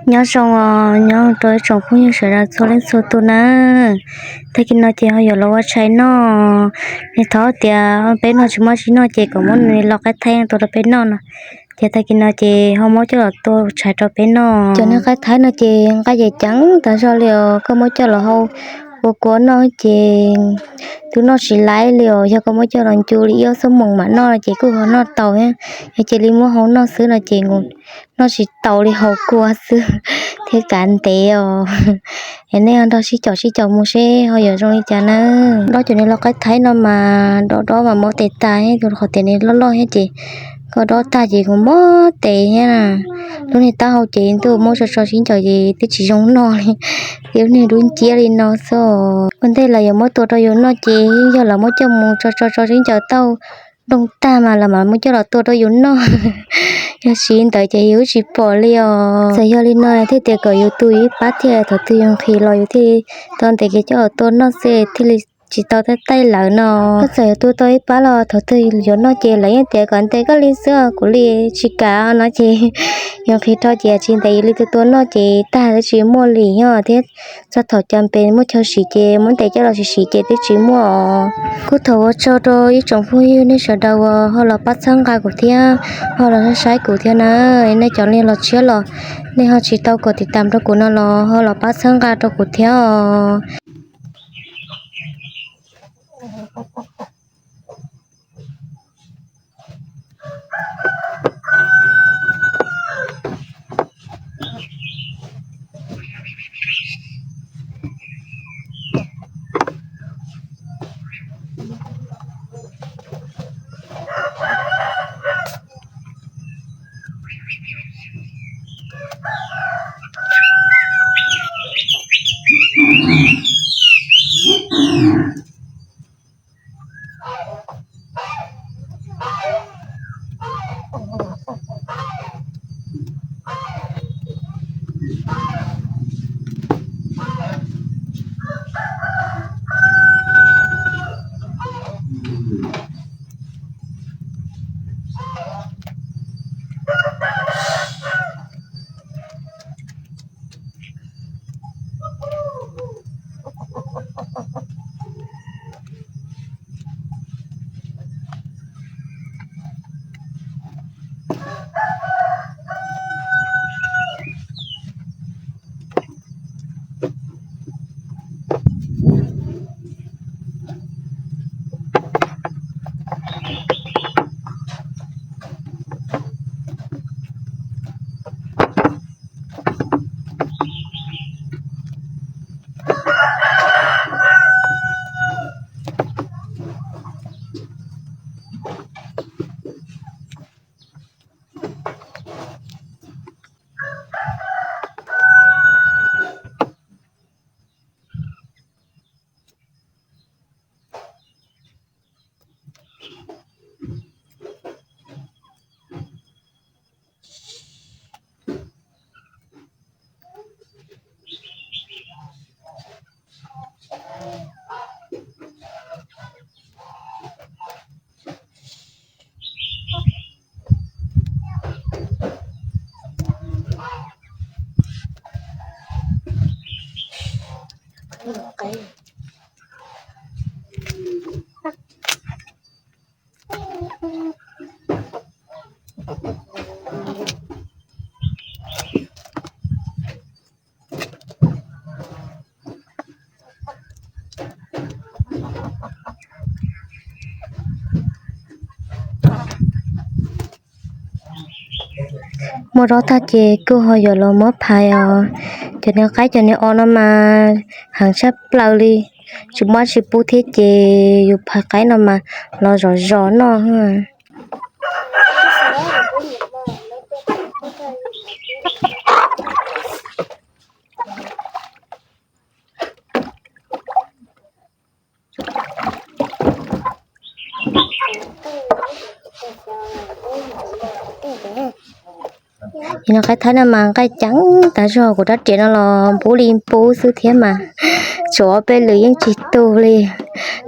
Nyob zoo os, nyob rau ib tsoom phooj ywg sawv daws txhua leej txhua tus na. Tag kis no ces ho yuav los ua tshais noj. Nws thov tias peb noj tsis muaj tsis noj ces kom muab nws los qaib thaib tua rau peb noj no. Ces tag kis no ces ho muab coj los tua tshais rau peb noj. Cov niag qaib thaib no ces nqaij ces ceev tas zog li os, koj muab coj los hau ua kua noj ces twb noj tsis laib li os. Yog koj muab coj los ncu li ib ob xuab moos mam noj no ces kuj ho noj tau thiab. Yog cia li muab hau noj xwb no ces noj tsis tau li hau kua xwb thiab kav ntev os. Es nej nrog sib caum sib caum mus seb ho yuav zoo li cas na. Dob cov niag lau qaib thaib no mas dob dob mas mob tes tas thiab, rau qhov tias nws loj loj thiab ces koj dob tag ces kuj mob tes thiab na. Lub niag taub hau ces ntuj muab tso tso sib ncaws ces twb tsis zoo noj li, twb niag dub nciab li no xwb. Ua ntej lawv yuav muab tua rau yus noj ces yeej yog lawv muab coj mus tso tso tso sib ncaws tau nplooj tag mas lawv mam muab coj los tua rau yus noj. Yog tsis li ntawd ces yus tsis pom li os. Txawm yog li no thiaj tias kom yus tu ib pab thiaj, thaum twg yus nqhis los yus thiaj tau ntes kiag coj los tua noj xwb thiaj li tsis tau taij taij lawv no. Koj txawm yuav tu tau ib pab los thaum twg yuav noj ces lawv yeej tias kom ntes koj li xwb, kuv li tsis kam no ces yus nqhis rau ces tsis ntes yus li tu tua noj ces tag twb tsis muaj li nyob thiab. Txog thaum cas pes muaj chaw siv ces muab ntes coj los siv siv ces twb tsis muaj os. Kuj thov ua tsaug rau ib tsoom phooj ywg nej sawv daws uas ho los pab txhawb nqa kuv thiab ho los saib kuv thiab na. Nej cov nej los tshiab los nej ho tsis tau kom tiv tam rau kuv no los ho los pab txhawb nqa rau kuv thiab os. Muaj dob tag ces kuj ho yuav los muab phais os. Cov niag qaib cov niag os no mas heev tshaj plaws li, tsis muaj tsis pub thiab ces yus phais qaib no mas los zov zov noj. Cov niag qaib thaib no mas nqaij ceev tas zog, kuv rab riam no los npub li npub xwb thiab mas, tshuav ob peb lwm yeej tsis tu li.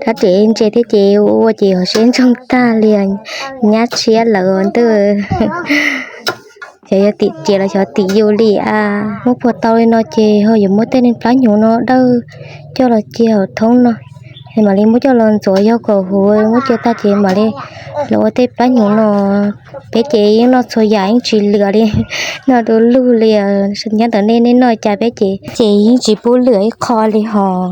Rab riam ntse thiab ces ua ces hauv siab ntsoog tag li, nyab tshiab lawm ntuj. Xyov yog tim ces los xyov tim yus li a. Muab puag tau li no ces ho yuav muab tej niag plab hnyuv no dawj coj los cia hauv thoob no, es mam li muab coj los ntxuav yog kom huv, muab cia tag ces mam li los ua tej plab hnyuv no. Peb ces yeej noj txhua yam yeej tsis lwam li, noj du lug li. Nyob ntawm nej, nej noj cas peb ces, ces yeej tsis pub lwam ib qho li hos.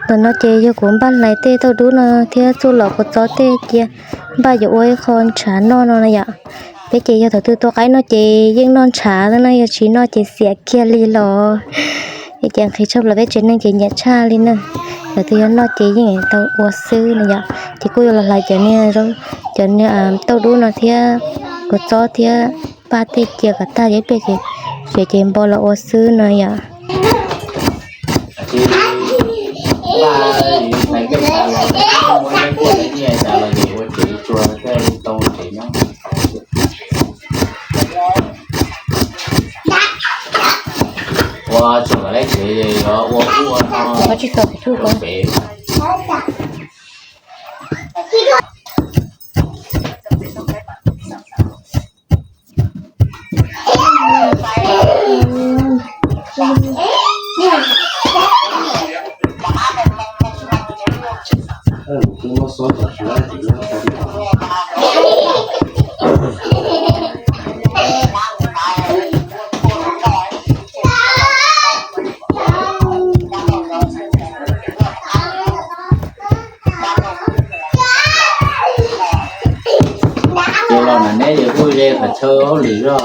Ntawm no ces yog kuv npaj hlais tej tauj dub no thiab txuj lom kua txob tej cia npaj yuav ua ib qho ntshav noj no na yom. Peb ces yog thaum twg tua qaib no ces yeej noj ntshav na, yog tsis noj ces xiam kiag li los. Es ces nqhis tshaj plaws peb tsev neeg ces nyiam tshaj li na. Thaum twg yog noj ces yeej tau ua xwb na yom. Ces kuj yuav los hlais cov niag, cov niag tauj dub no thiab kua txob thiab npaj tej cia kom tag ib pliag ces, ces npo los ua xwb no yom. Ua tsis tau pem. Ces los ntawm neb ces kuj ze qhov chaw hauj lwm zog.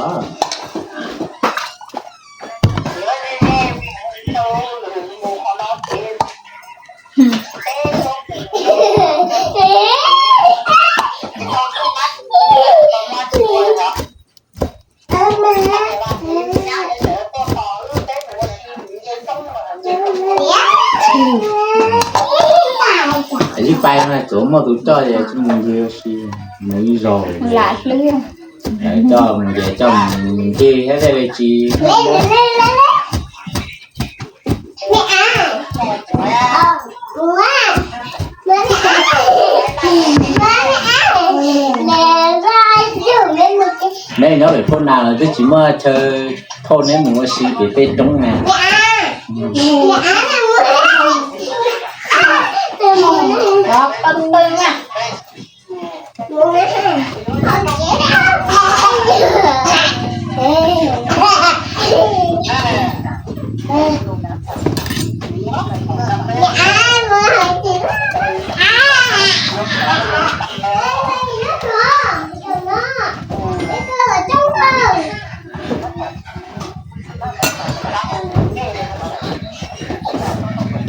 Ib pab no tsuav muaj tus coj es tsis mus ncig ua si, mus ib zaug. Coj mus ces coj mus ncig thiab tej li tsis. Neb nyob pem Phoj Nas los twb tsis muaj chaw thauj neb mus ua si pem tej roob na.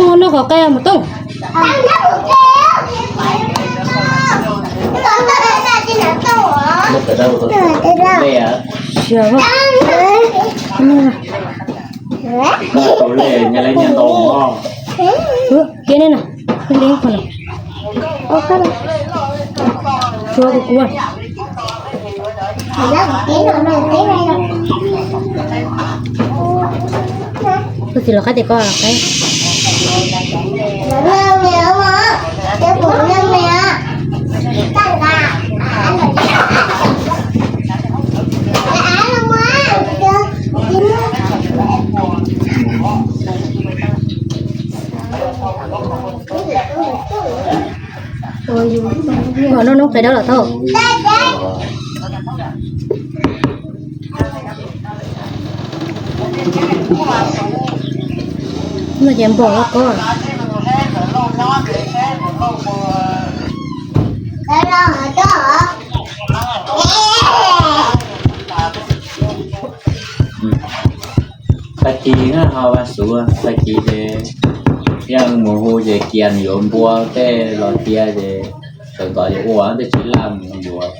Muaj noj qhov qe mus tooj. Siab. Tau le nyaj le nyaj ntau. Kiag ne na, kiag li qhov no. Tsuag kuv kuv. Koj txiv los qab tias koj los qab. Kom noj noob qes dawb los tau. No ces npog los ko. Tag kis na ho vaj xuv, tag kis ces yeej mus hu ces cia nws yuav npua tej los cia ces sawv ntxov yuav ua tej tsis laj mus yuav.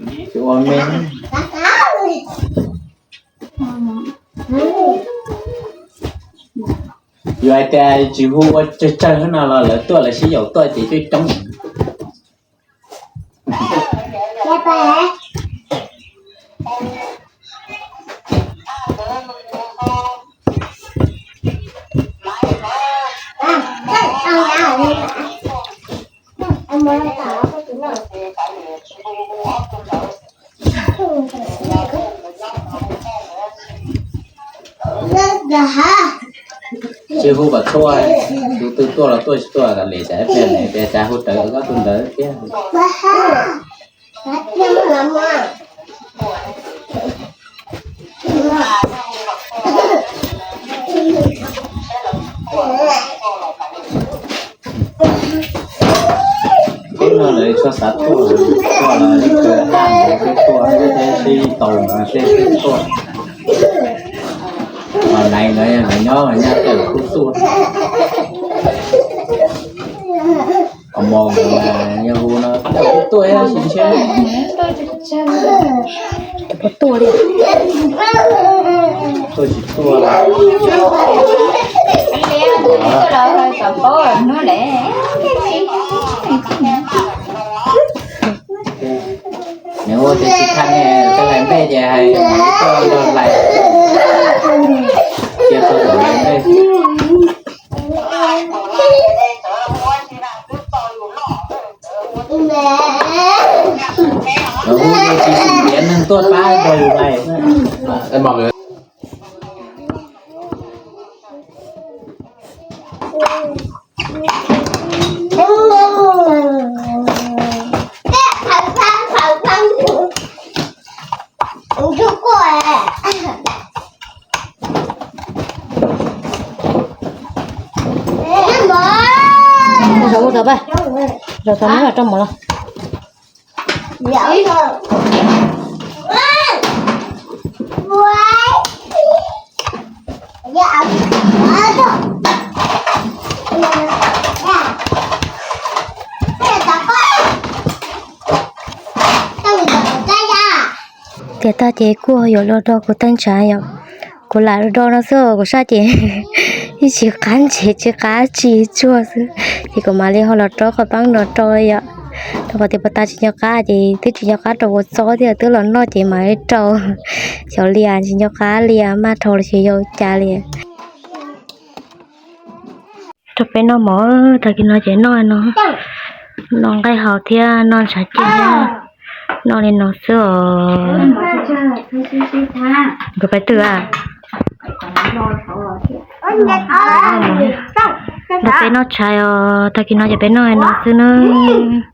Tsis ua me. Yog hais tias tsis hu ua tsawg tsawg no los lawv tuaj lawv sib yaum tuaj ces coob coob. Tsis hu kom tuaj, tus twg tuaj los tuaj, tsis tuaj kom li cas, ib pliag li cas hu raws koj tus ntawd thiab. Teb no lawv txhob xav tuaj, tuaj los ib kawg daj ntawd seb tuaj thiab seb tau no seb tuaj. Mas nais ntawd nws nyob mas nyaj tawm kuj tuaj. Qhov mos yog hu no tuaj ib sim ntshe. Puas tuaj li? Tuaj tsis tuaj. Nws ua tias tsis thaj ne, koj lais npej ces hais koj nrog lais, cia tau lais npej. Lawv hu tias tsis tsim tiav neeg tuaj pab nrog yus lais. Zov mus tau pab, zov tau muab rau mov los. Tiam tag ces kuj yuav los do kuv tej ntshav yom. Kuv lam do no xwb, kuv saj ces yeej tsis qab ntsev tsis qab tsi tsuag xwb, ces kuv mam li ho los rau qhov paab no rau yom. Rau qhov tias puag ta tsis nco qab ces twb tsis nco qab rau kuv txob thiab, twb los noj ces mam li rau. Xyov lias tsis nco qab lias maj dhau los tsis yog cas li. Rau peb noj mov, tag kis no ces noj no, noj nqaij haus thiab noj ntshav ceg, noj li no xwb os. Nkawd pais twg a? Nrog peb noj tshais os, tag kis no ces peb noj li no xwb nawb.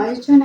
Twb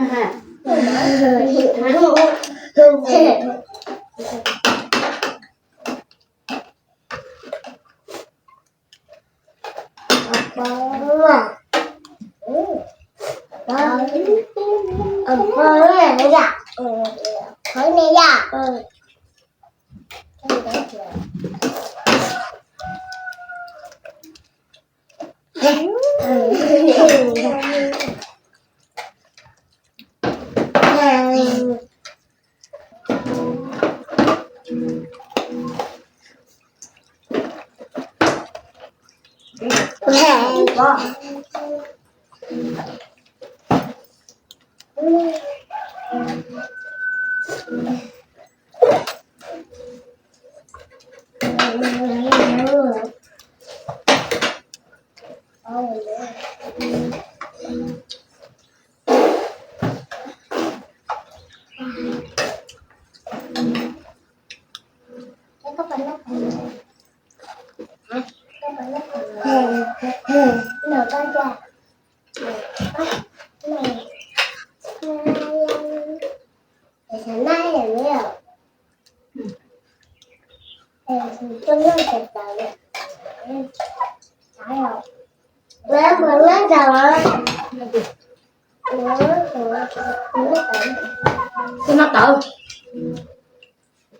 noj tawv,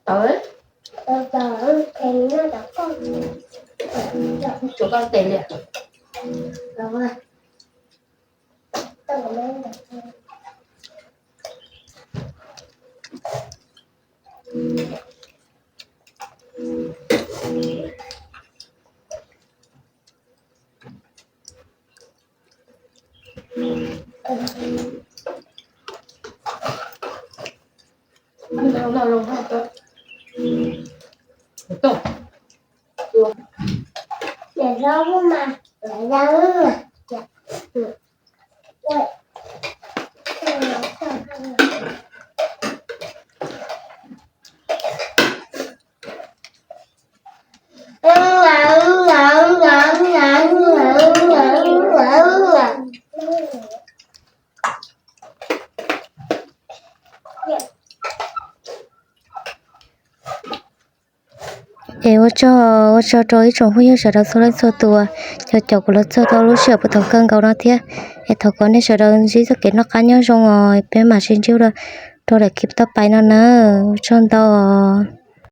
tawv, tsuav koj tes li. Es ua tsaug, ua tsaug rau ib tsoom phooj ywg sawv daws txhua leej txhua tus, cov caum kuv los txog tau lub sij hawm puag thaum kawg nkaus no thiab. Es thov kom nej sawv daws ntsib txoj kev noj qab nyob zoo os, peb mam sib ntsib dua rau lwm clip toj pais no na. Ua tsaug ntau os.